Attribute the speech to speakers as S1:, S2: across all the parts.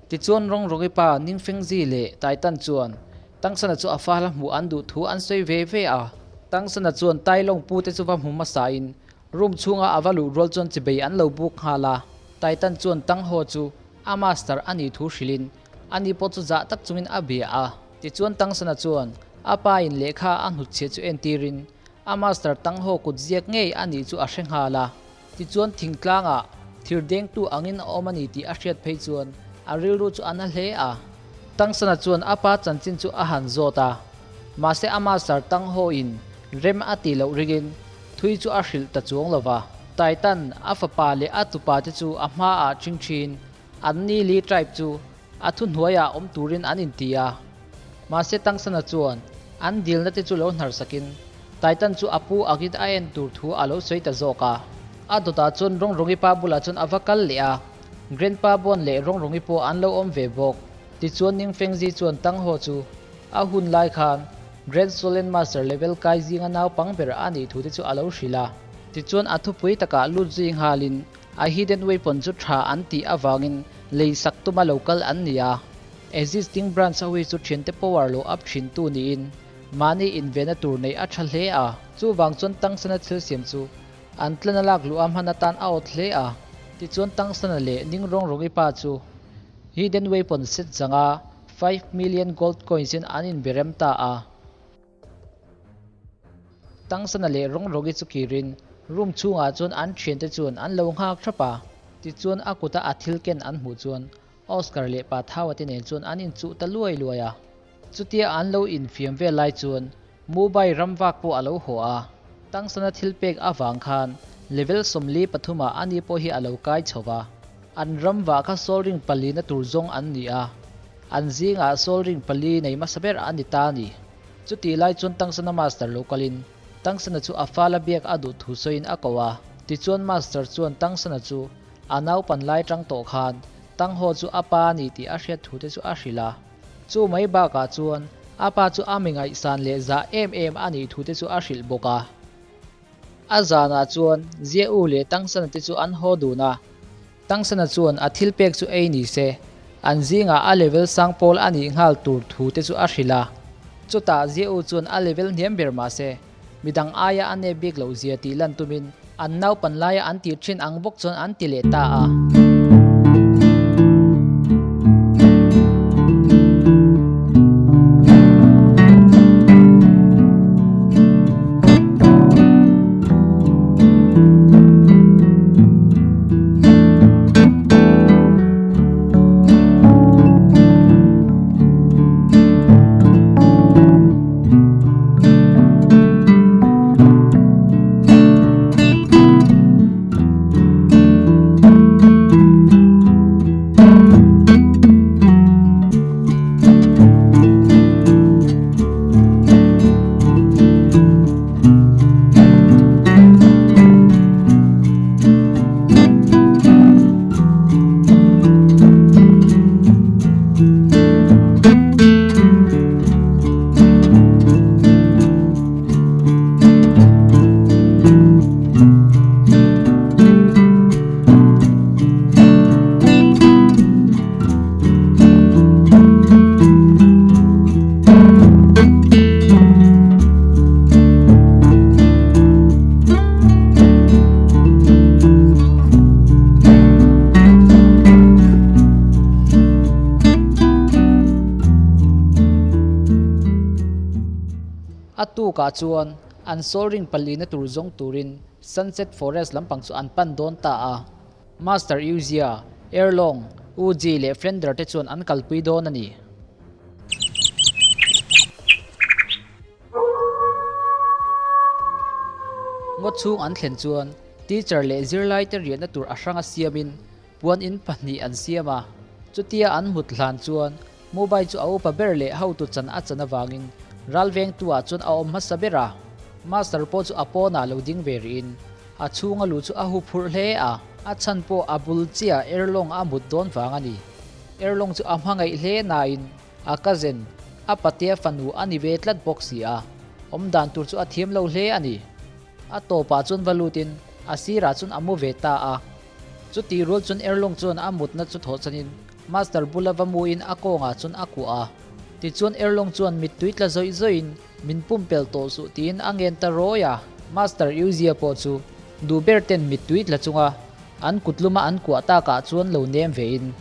S1: Tichuan Rawngrawgi pa Ningfengzi leh Taitan chuan Tangsana chu a fala hmuh an duh thu an sawi ve ve a. Tangsana chuan Tailawng pu te chu va hmu hmasain room chhunga a va luh rual chuan chibei an lo buk nghal a. Taitan chuan Tanghaw chu a master a nih thu hrilhin ani pawh chu zah tak chungin a bia a. Tichuan Tangsana chuan a pa in lehkha a hnutchhiah chu entirin a master Tanghaw kut ziak ngei a nih chu a hre nghal a. Tichuan thingtlangah thir dengtu angin a awm a ni tih a hriat phei chuan a rilru chu a na hle a. Tangsana chuan a pa chanchin chu a han zawt a, mahse a master Tanghaw-in rem a tih loh ringin thui chu a hrilh ta chuang lo va. Taitan a fapa leh a tupa te chu a hmaah ṭhing ṭhin an ni Li tribe chu a thuhnuaiah awm turin an inti a. Mahse Tangsana chuan an dilna te chu lo hnar sakin Taitan chu a pu angin a en tur thu a lo sawi ta zawk a. A dawtah chuan Rawngrawng-i pa bulah chuan a va kal leh a, Grandpa Bon leh Rawngrawng-i pawh an lo awm ve bawk. Tichuan Ningfengzi chuan Tanghaw chu a hun lai khan Grand Solen Master level kai zinga naupang ber a nih thu te chu a lo hrilh a. Tichuan a thupui takah lut zui nghalin a hidden weapon chu tha an tih avangin lei sak tuma lo kal an ni a. Existing branch ho hi chu thiante power lo up thin tu niin mahni invena tur neih a tha hle a. Chuvang chuan Tangsana thil siam chu an tlana lak luh a hman atan a awt hle a. Tichuan Tangsana leh Ningrawngrawng-i pa chu hidden weapon set zanga 5 million gold coins in an inberem ta a. Tangsana leh Rawngrawng-i chu kirin room chhungah chuan an thiante chuan an lo nghak thap a. Tichuan a kuta a thil ken an hmuh chuan Oscar leh pa Thaua te nen chuan an inchuh ta luai luai a. Chutia an lo infiam vel lai chuan Mumbai ram vak pawh a lo haw a. Tangsana thil pek avang khan level 43 ah ani pawh hi a lo kai chho va. An ram vah kha soul ring palina tur zawng an ni a. An zingah soul ring pali nei hmasa ber a ni ta a ni. Chutih lai chuan Tangsana master lo kalin Tangsana chu a fala biak a duh thu sawiin a ko a. Tichuan master chuan Tangsana chu a naupan lai tang tawh khan Tanghaw chu a pa a ni tih a hriat thu te chu a hrilh a. Chu mai bakah chuan a pa chu a mi ngaihsan leh zah em em a nih thu te chu a hrilh bawk a. A zanah chuan Zia U leh Tangsana te chu an haw dun a. Tangsana chuan a thil pek chu ei ni se, an zingah a level sang pawl a nih nghal tur thu te chu a hrilh a. Chutah Zia U chuan a level hniam ber mah se, midang aia a nep bik loh zia tih lan tumin an naupan laia an tih thin ang bawk chuan an ti leh ta a. A tukah chuan an soul ring palina tur zawng turin Sunset Forest lampang chu an pan dawn ta a. Master Uzia, Erlong, Uji leh Flender te chuan an kalpui dawn a ni. Ngaw chhung an thlen chuan teacher leh zirlaite riahna tur a hranga siamin puan in pahnih an siam a. Chutia an hmut hlan chuan Mobile chu a upa ber leh hotu chan a chan avangin ralvengtu ah chuan a awm hmasa ber a. Master pawh chu a pawnah lo ding ve rihin a chhunga luh chu a hu phurh hle a. A chhan pawh a bul chiah Erlong a mut dawn vang a ni. Erlong chu a hmangaih hle nain a cousin, a patea fanu a ni ve tlat bawk si a, awm dan tur chu a thiam lo hle a ni. A tawpah chuan va lutin a sirah chuan a mu ve ta a. Chutih rual chuan Erlong chuan a mutna chu thawh chanin. Master bula va muin a kawngah chuan a kuah a. Tichuan Erlong chuan mittui tla zawih zawihin min pumpelh tawh suh tiin a ngen ta rawi a. Master Yuzia pawh chu duh ber ten mittui tla chunga an kut luma an kuah takah chuan lo nem vein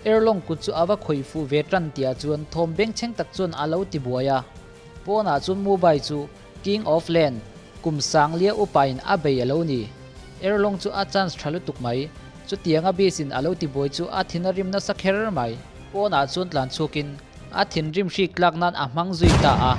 S1: Erlong kut chu a va khawih fuh ve tan tihah chuan thawm bengchheng tak chuan a lo ti buai a. Pawnah chuan Mumbai chu King of Land kum sanglia upain a bei a lo ni. Erlong chu a chance tha lutuk mai. Chutianga Beast-in a lo ti buai chu a thin a rim nasa kher mai. Pawnah chuan tlan chhuakin a thinrim hrik tlak nan a hmang zui ta a.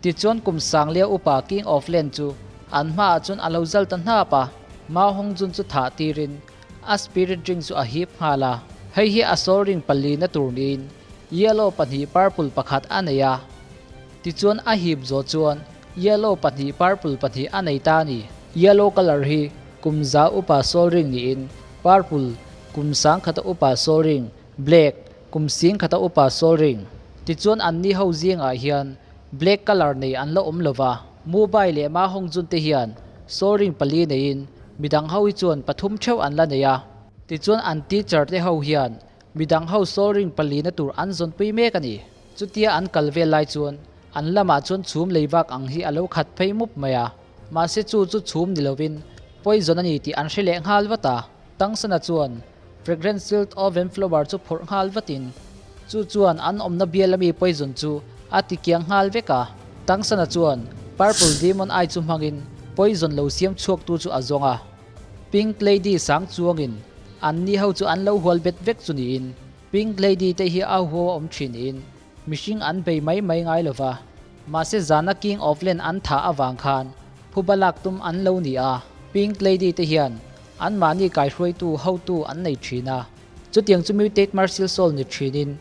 S1: Tichuan kum sanglia upa King of Land chu an hmaah chuan a lo zal ta hnap a, Ma Hongjun chu thah tirin a spirit ring chu a hip nghal a. Hei hi a soul ring palina tur niin yellow pahnih purple pakhat a nei a. Tichuan a hip zawh chuan yellow pahnih purple pahnih a nei ta a ni. Yellow colour hi kum za upa soul ring niin purple kum sang khata upa soul ring, black kum sing khata upa soul ring. Tichuan anni ho zingah hian black colour nei an la awm lova, Mumbai leh Ma Hong Jun te hian soul ring pali neiin midang ho hi chuan pathum theuh an la nei a. Tichuan an teacher te ho hian midang ho soul ring palina tur an zawnpui mek a ni. Chutia an kal vel lai chuan an lamah chuan chhum lei vak ang hi a lo khat phei mup mai a, mahse chu chu chhum ni lovin poison a ni tih an hre leh nghal vat a. Tangsana chuan fragrant silt oven flower chu phawrh nghal vatin chu chuan an awmna bial ami poison chu a ti kiang nghal vek a. Tangsana chuan purple demon eye chu hmangin poison lo siam chhuaktu chu a zawng a. Pink lady sang chuangin anni ho chu an lo hual bet vek chu niin Pink Lady te hi a huau a awm thin in mihring an bei mai mai ngai lo va, mahse zana King of Land an thah avang khan phuba lak tum an lo ni a. Pink Lady te hian anmahni kaihruaitu hotu an nei thin a, chutiang chu Mutate Martial Soul ni thin in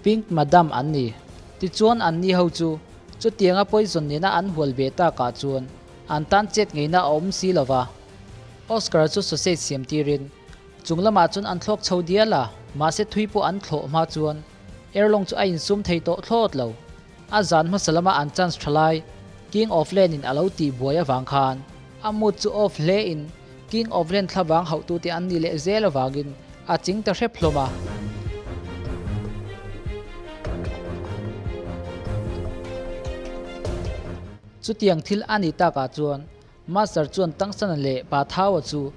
S1: Pink Madam an ni. Tichuan anni ho chu chutianga poison nena an hual ve takah chuan an tan chet ngeina a awm si lo va. Oscar chu sausage siam tirin Chung lamah chuan an thlawk chho dial a, mahse thui pawh an thlawh hma chuan Erlong chu a insum thei tawh thlawt lo. A zan hmasa lama an chance tha lai King of Land in a lo tih buai avang khan a mood chu off hle in King of Land thlavang hauhtute an nih leh zel avangin a ching ta hrep hlawm a. Chutiang thil a nih takah chuan Master chuan Tangsana leh Pa Thaua chu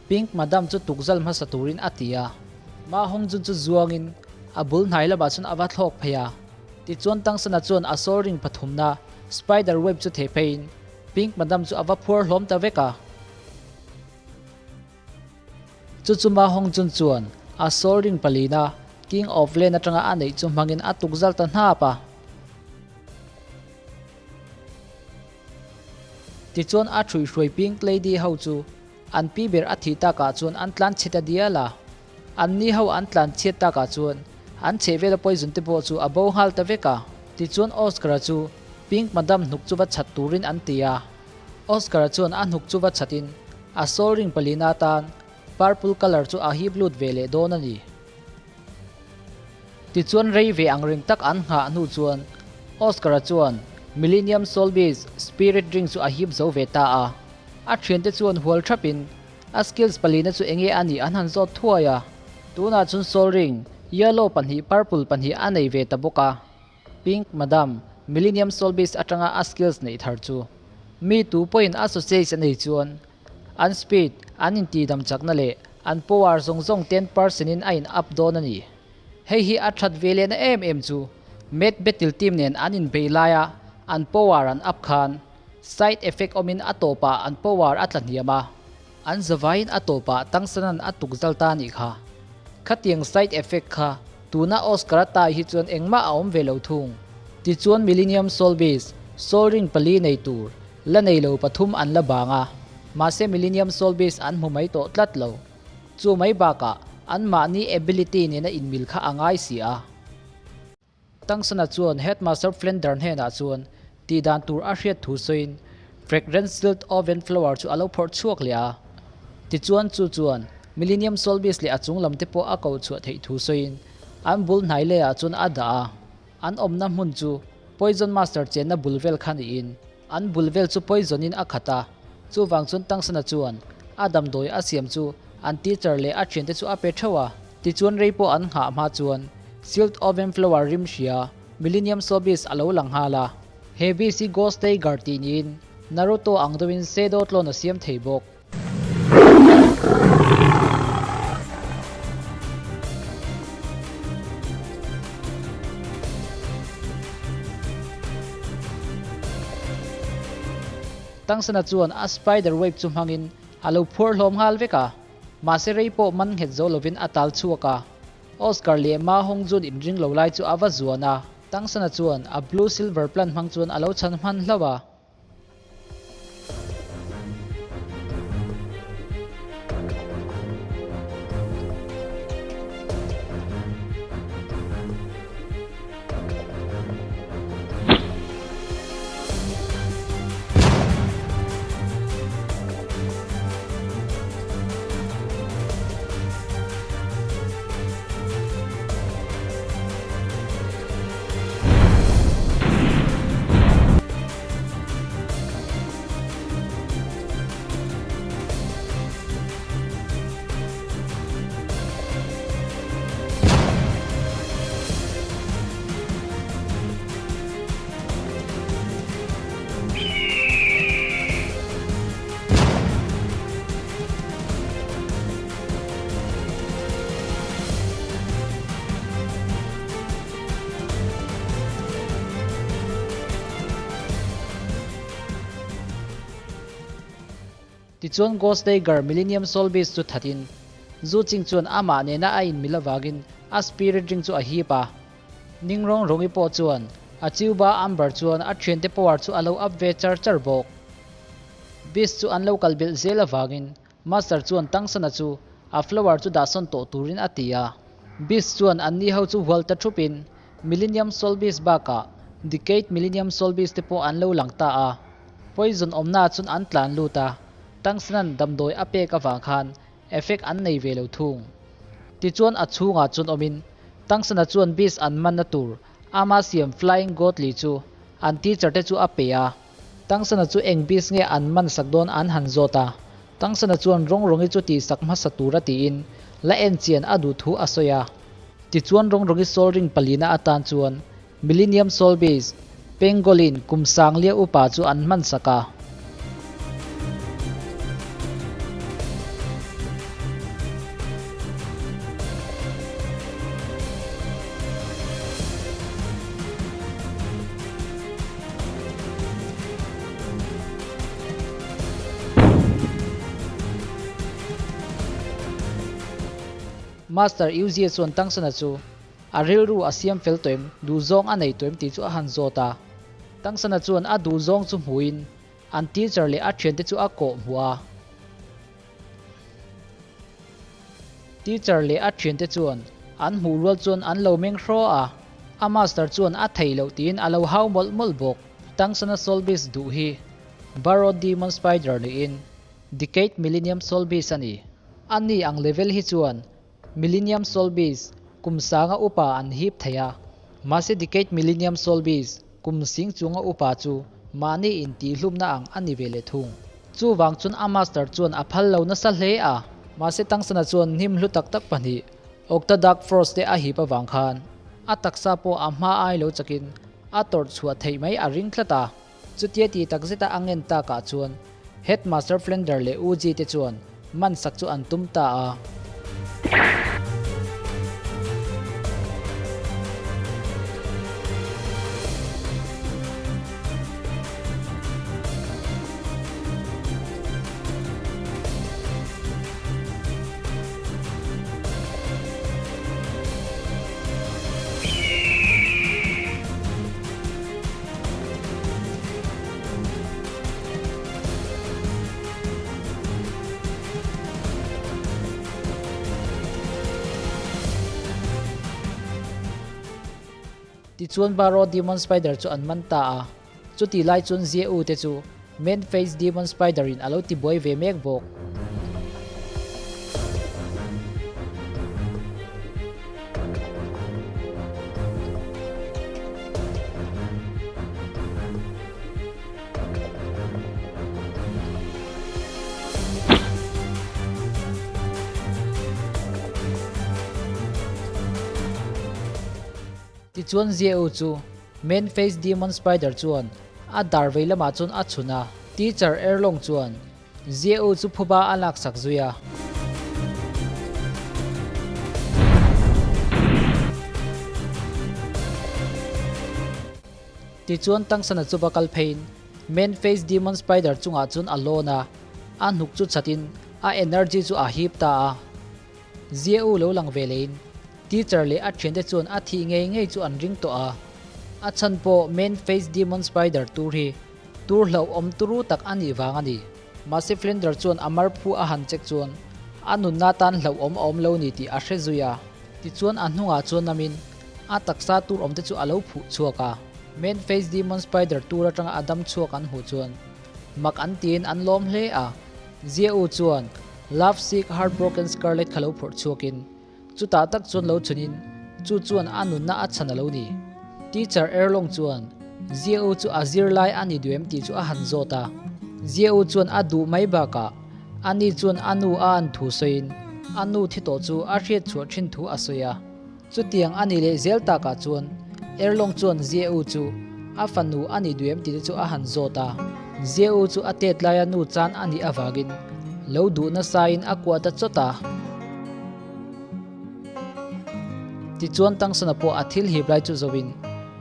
S1: Pink Madam chu tukzal hmasa turin a ti a. Ma Hongjun chu zuangin a bul hnai lamah chuan a va thlawk phei a. Tichuan Tangsana chuan a soul ring pathumna spider web chu theh pheiin Pink Madam chu a va phuar hlawm ta vek a. Chu chu Ma Hongjun chuan a soul ring palina King of Land atanga a neih chu hmangin a tukzal ta hnap a. Tichuan a ṭhuihhruai Pink Lady ho chu an pi ber a thih takah chuan an tlan chhe ta dial a. Anni ho an tlan chhiat takah chuan an chhehvela poison te pawh chu a bo nghal ta vek a. Tichuan Oscar-a chu Pink Madam hnuk chu va chhat turin an ti a. Oscar-a chuan a hnuk chu va chhatin a soul ring palina atan purple colour chu a hip lut ve leh dawn a ni. Tichuan rei ve ang reng tak an nghah hnu chuan Oscar-a chuan Millennium Soul Beast Spirit Ring chu a hip zo ve ta a. A thiante chuan hual thapin a skills palina chu enge a nih an han zawt thuai a. Tunah chuan Soul Ring Yellow pahnih Purple pahnih a nei ve ta bawk a. Pink Madam, Millennium Soul Beast atanga a skills neih thar chu mi tu pawhin a sausage a nei chuan An speed, an intihdam chakna leh an power zawng zawng 10% in a in up dawn a ni. Hei hi a that ve lehna em em chu Mad Battle team nen an inbei laia an power an up khan Side effect awmin a tawpah an power a tla hniam a, an zavaiin a tawpah Tangsanan a tuk zal ta anih kha. Khatiang side effect kha tuna Oscar a tai hi chuan engmah a awm ve lo thung. Tichuan Millennium Soul Beast, Soul Ring pali nei tur, la nei lo pathum an la bang a, mahse Millennium Soul Beast an hmu mai tawh tlat lo. Chu mai bakah anmahni ability nena inmil kha a ngai si a. Tangsana chuan Headmaster Flender hnenah chuan tih dan tur a hriat thu sawiin Fragrant Silt Oven Flower chu a lo phawrh chhuak leh a. Tichuan chu chuan Millennium Solbis leh a chung lam te pawh a koh chhuah theih thu sawiin an bul hnai lehah chuan a dah a. An awmna hmun chu Poison Master chenna bul vel kha niin an bul vel chu poison in a khat a. Chuvang chuan Tangsana chuan a damdawi a siam chu an teacher leh a thiante chu a pe theuh a. Tichuan rei pawh an nghah hma chuan Silt Oven Flower rim hria Millennium Sawbis a lo lang nghal a. He bis hi Ghost Tiger tih niin Naruto ang deuhin Shadow Clone a siam thei bawk. Tangsana chuan a spider web chu hmangin a lo phuar hlawm nghal vek a, mahse rei pawh man nghet zo lovin a tal chhuak a. Oscar leh Ma Hong Jun inring lo lai chu a va zuan a, Tangsana chuan a blue silver plant hmang chuan a lo chhan hman hlauh a. Tichuan Ghost Tiger Millennium Soul Beast chu thatin Zu Ching chuan amah nena a inmil avangin a spirit ring chu a hip a. Ning rawng rawngi pawh chuan a Chiuba Amber chuan a thiante power chu a lo up ve char char bawk. Beast chu an lo kal belh zel avangin Master chuan Tangsana chu a flower chu dahsawn tawh turin a ti a. Beast chuan anni ho chu hual ta thupin Millennium Soul Beast bakah Decade Millennium Soul Beast te pawh an lo lang ta a. Poison awmnaah chuan an tlan lut a, Tangsana'n damdawi a pek avang khan effect an nei ve lo thung. Tichuan a chhungah chuan awmin Tangsana chuan Beast an manna tur ama siam Flying Godly chu an teacher te chu a pe a. Tangsana chu eng beast nge an man sak dawn an han zawt a, Tangsana chuan rawng rawngi chu tihsak hmasa tura tiin la en chian a duh thu a sawi a. Tichuan rawng rawngi soul ring palina atan chuan Millennium Soul Beast, Pangolin, kum sanglia upa chu an hman sak a. Master Uzie chuan Tangsana chu a rilru a siam fel tawh em, duhzawng a nei tawh em tih chu a han zawt a. Tangsana chuan a duhzawng chu hmuhin an teacher leh a thiante chu a kawh hmuh a. Teacher leh a thiante chuan an hmuh rual chuan an lo meng hraw a, a master chuan a thei loh tiin a lo hau mawlh mawlh bawk. Tangsana Soul Beast duh hi Burrow Demon Spider niin Decade Millennium Soul Beast a ni. A ni ang level hi chuan Millennium Soul Beast kum sanga upa an hip thei a, mahse Decade Millennium Soul Beast kum sing chunga upa chu mahni intihhlumna ang a ni ve leh thung. Chuvang chuan a master chuan a phal lo nasa hle a. Mahse Tangsana chuan hnim hlu tak tak pahnih Okta Dark Force te a hip avang khan a taksa pawh a hma ai lo chakin a tawrh chhuah theih mai a ring tlat a. Chutia ti tak zeta a ngen takah chuan Headmaster Flender leh Uji te chuan man sak chu an tum ta a. Tichuan Barrow Demon Spider chu an man ta a, chutih lai chuan Zia U te chu Man Face Demon Spider in a lo tibuai ve mek bawk. Tichuan Zia-u chu Man Face Demon Spider chuan a dar vei lamah chuan a chhun a, Teacher Erlong chuan Zia-u chu phuba a laksak zui a. Tichuan Tangsana chu va kal pheiin Man Face Demon Spider chungah chuan a lawn a, a hnuk chu chhatin a energy chu a hip ta a. Zia-u lo lang ve leiin Teacher leh a thiante chuan a thih ngei ngei chu an ring tawh a, a chhan pawh Man Face Demon Spider tur hi tur hlauhawm turu tak a nih vang a ni. Mahse Flender chuan a mar phu a han check chuan a nunna tan hlauhawm a awm lo ni tih a hre zui a, tichuan a hnungah chuan namin a taksa tur awmte chu a lo phuh chhuak a. Man Face Demon Spider tur atanga a dam chhuak an hmuh chuan mak an tiin an lawm hle a, Zia-u chuan Love Sick Heartbroken Scarlet kha lo phawrh chhuakin Chutah tak chuan lo chhunin chu chuan a nunna a chhan a lo ni. Teacher Erlong chuan Zia-u chu a zirlai a ni duh em tih chu a han zawt a. Zia-u chuan a duh mai bakah ani chuan a nu a an thu sawiin a nu thi tawh chu a hriat chhuah thin thu a sawi a. Chutiang a ni leh zel takah chuan Erlong chuan Zia-u chu a fanu a ni duh em tih te chu a han zawt a. Zia-u chu a tet laia nu chan a nih avangin lo duh nasain a kuah ta chawt a. Tichuan Tangsana pawh a thil hip lai chu zoin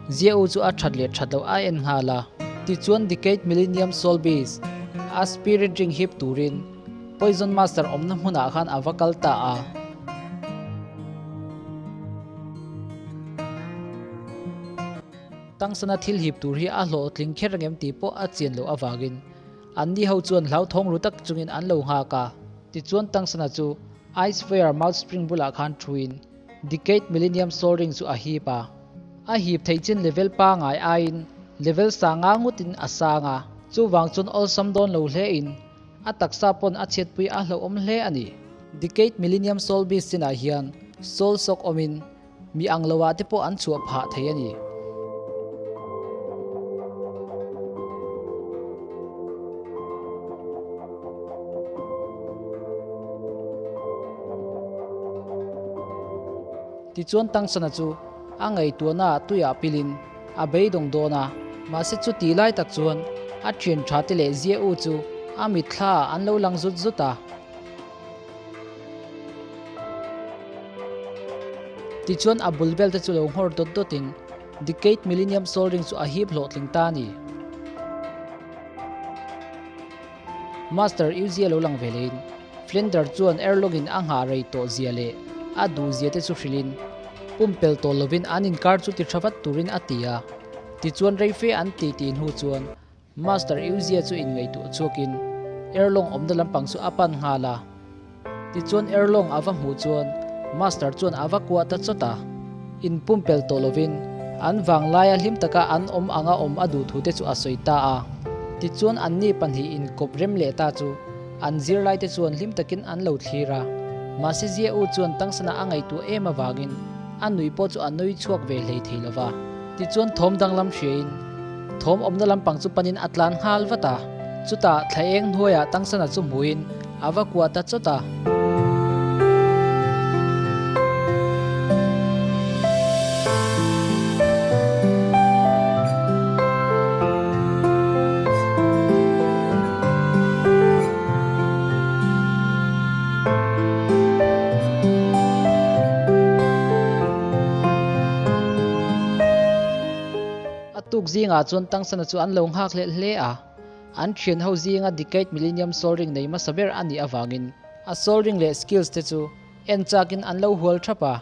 S1: Zia-u chu a that leh that loh a en nghal a. Tichuan Decade Millennium Soul Beast a Spirit Ring hip turin Poison Master awmna hmunah khan a va kal ta a. Tangsana thil hip tur hi a hlawhtling kher angem tih pawh a chian loh avangin Anni ho chuan hlauthawng ru tak chungin an lo nghak a. Tichuan Tangsana chu Ice Fire Mouth Spring bulah khan thuin Decade Millennium Soul Ring chu a hip a. A hip theih chin level pangai aiin level sanga ngutin a sang a, chuvang chuan awlsam dawn lo hlein a taksa pawn a chhiatpui a hlauhawm hle a ni. Decade Millennium Soul Beast chinah hian Soul Shock awmin Mi ang lo ah te pawh an chhuah phah thei a ni. Tichuan Tangsana chu a ngaihtuahna ah tuiah pilin a beidawng dawn a, mahse chu tih lai tak chuan a thian tha te leh Zia U chu a mitthla ah an lo lang zut zut a. Tichuan a bul vel te chu lo nghawr dawt dawtin Decade Millennium Soul Ring chu a hip hlawhtling ta a ni. Master Uzi a lo lang ve lehin Flender chuan Erlong-in a nghah rei tawh zia leh a duh zia te chu hrilhin pumpel tawh lovin an inkar chu ti tha vat turin a ti a. Tichuan rei fe an ti tih hnu chuan Master Uzia chu inngaihtuah chhuakin Erlong awmna lampang chu a pan nghal a. Tichuan Erlong a va hmuh chuan Master chuan a va kuah ta chawt a. Inpumpel tawh lovin an vanglaia hlim taka an awm anga awm a duh thu te chu a sawi ta a. Tichuan anni pahnih inkawp rem leh ta chu an zirlaite chuan hlim takin an lo thlir a. Mahse Zia U chuan tangsana a ngaihtuah em avangin a nui pawh chu a nui chhuak ve hlei thei lova. Tichuan thawm danglam hriain thawm awmna lampang chu panin a tlan nghal vat a, chutah thla eng hnuaiah Tangsana chu hmuhin a va kuah ta chawt a. A tuk zingah chuan Tangsana chu an lo nghak hlelh hle a, an thian ho zinga Decade Millennium Soul Ring nei hmasa ber a nih avangin a Soul Ring leh skills te chu en chakin an lo hual thap a.